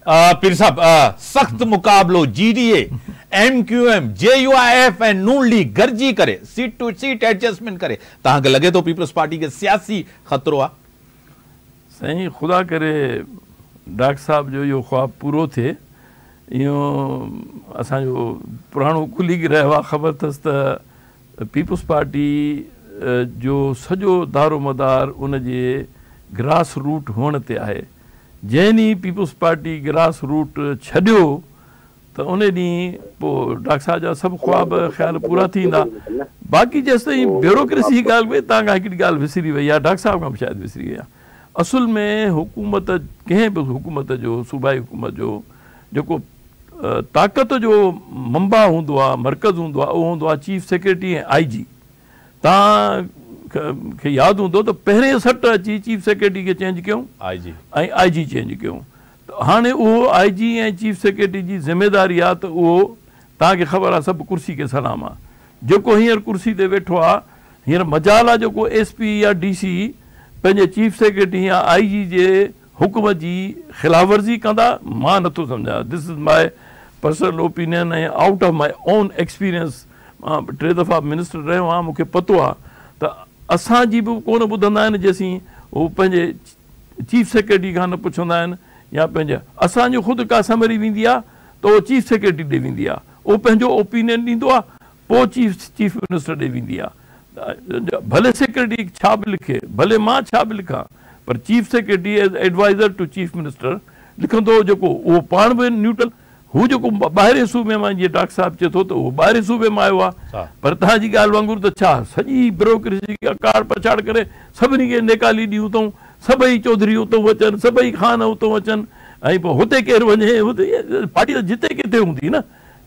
پير صاحب سخت مقابلو G D A, M Q M, J U I F ۽ Noon league گڏجي ڪري سيٽ ٽو سيٽ ايڊجسٽمينٽ ڪري توهان کي لڳي ٿو پيپلز پارٽي کي سياسي خطرو آ؟ سائين خدا ڪري ڊاڪٽر صاحب جو اهو خواب پورو ٿئي. اهو اسان جو پراڻو ڪليگ رهيو آ خبر اٿس ته پيپلز پارٽي جو سڄو دارومدار ان جي گراس روٽ هئڻ تي آهي. جنهن ڏينهن پيپلز پارٽي گراس روٽ ڇڏيو ته ان ڏينهن پوء ڊاڪٽر صاحب جا سڀ خواب خيال پورا ٿي ويندا. باقي جيستائين بيوروڪريسي جي ڳالهه ڪئي توهان کان هڪڙي ڳالهه وسري وئي آهي ڊاڪٽر صاحب کان به شايد وسري وئي آهي اصل ۾ حڪومت ڪنهن به حڪومت جو صوبائي حڪومت جو جيڪو طاقت جو منبع هوندو آهي مرڪز هوندو آهي اهو هوندو آهي چيف سيڪريٽري ۽ I جي. توهان کي ياد هوندو ته پهرين سٽ اچي چيف سيڪريٽري کي چينج ڪيون ۽ آء جي چينج ڪيون ته هاڻي اهو آء جي ۽ چيف سيڪريٽري جي ذميواري آهي ته اهو توهان کي خبر آهي سڀ ڪرسي کي سلام آهي جيڪو هينئر ڪرسي تي ويٺو آهي هينئر مجال آهي جيڪو ايس پي يا ڊي سي پنهنجي چيف سيڪريٽري يا آء جي جي حڪم جي خلاف ورزي ڪندا مان نٿو سمجهان this is my personal opinion ۽ out of my own experience مان ٽي دفعا منسٽر رهيو آهيان مون کي پتو آهي ته اسان جي به ڪونه ٻڌندا آهن جيسين هو پنهنجي چيف سيڪريٽري کان نه پڇندا آهن يا پنهنجي اسان جي خود ڪا سمري ويندي آهي ته اهو چيف سيڪريٽري ڏي ويندي آهي اهو پنهنجو اوپينين ڏيندو آهي پوء چيف چيف منسٽر ڏي ويندي آهي ڀلي سيڪريٽري ڇا به لکي ڀلي مان ڇا به لکان پر chief secretary as adviser to chief minister لکندو جيڪو اهو پاڻ به نيوٽرل هو جيڪو ٻاهرين صوبي مان جيئن ڊاڪٽر صاحب چئي ٿو ته اهو ٻاهرين صوبي مان آيو آهي پر توهان جي ڳالهه وانگر ته ڇا سڄي بيوروڪريسي کي اڪاڙ پڇاڙ ڪري سڀني کي نيڪالي ڏيون اٿئون سڀئي چوڌري اتئون اچن سڀئي خان اتئون اچن ۽ پوء هتي ڪير وڃي هتي پارٽي ته جتي ڪٿي هوندي نه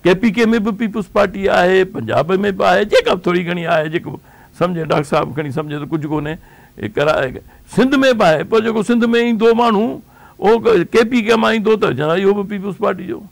ڪي پي ڪي ۾ به پيپلز پارٽي آهي پنجاب ۾ به آهي جيڪا به ٿوري گهڻي آهي جيڪو سمجهي ڊاڪٽر صاحب کڻي سمجهي ته ڪجهه ڪونهي سنڌ ۾ به آهي پر جيڪو سنڌ ۾ ايندو ماڻهو اهو ڪي پي ڪي مان ايندو ته اهو به پيپلز پارٽي جو.